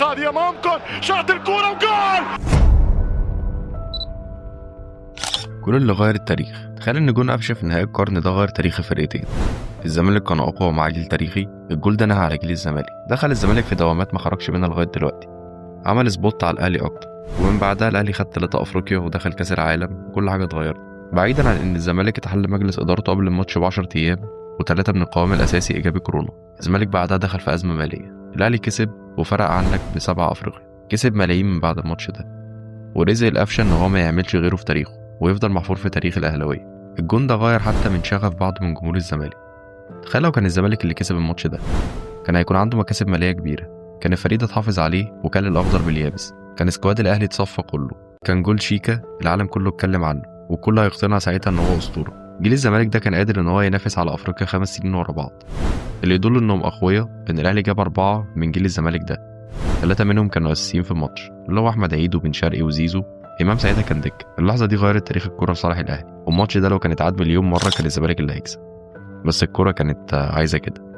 القادمة، ممكن شاط الكرة وجول. كل اللي غير التاريخ. تخيل ان جون قفشه في نهائي القرن ده غير تاريخ فرقتين. الزمالك كان اقوى مع جيل تاريخي، الجول ده نهى على جيل الزمالك، دخل الزمالك في دوامات ما خرجش منها لغاية دلوقتي، عمل spot على الاهلي اكتر، ومن بعدها الاهلي خد 3 افريقيا ودخل كاس العالم وكل حاجة اتغيرت. بعيدا عن ان الزمالك اتحل مجلس ادارته قبل الماتش ب10 ايام و3 من القوام الاساسي ايجابي كورونا. الزمالك بعدها دخل في ازمة ماليه، الاهلي كسب وفرق عنك ب7 افريقيا، كسب ملايين من بعد الماتش ده، ورزق القفشه ان هو ما يعملش غيره في تاريخه ويفضل محفور في تاريخ الاهلاوية. الجون ده غير حتى من شغف بعض من جمهور الزمالك. تخيل لو كان الزمالك اللي كسب الماتش ده، كان هيكون عنده مكاسب ماليه كبيرة، كان الفريق ده اتحافظ عليه وكان الاخضر باليابس، كان squad الاهلي اتصفى كله، كان جول شيكا العالم كله اتكلم عنه والكل هيقتنع ساعتها ان هو اسطورة. جيل الزمالك ده كان قادر ان هو ينافس على افريقيا 5 سنين ورا بعض، اللي يدل انهم اقوياء ان الاهلي جاب 4 من جيل الزمالك ده، 3 منهم كانوا اساسيين في الماتش اللي هو احمد عيد وبن شرقي وزيزو. امام ساعتها كان دكه. اللحظة دي غيرت تاريخ الكورة لصالح الاهلي، والماتش ده لو كان اتعاد مليون مرة كان الزمالك اللي هيكسب، بس الكورة كانت عايزه كده.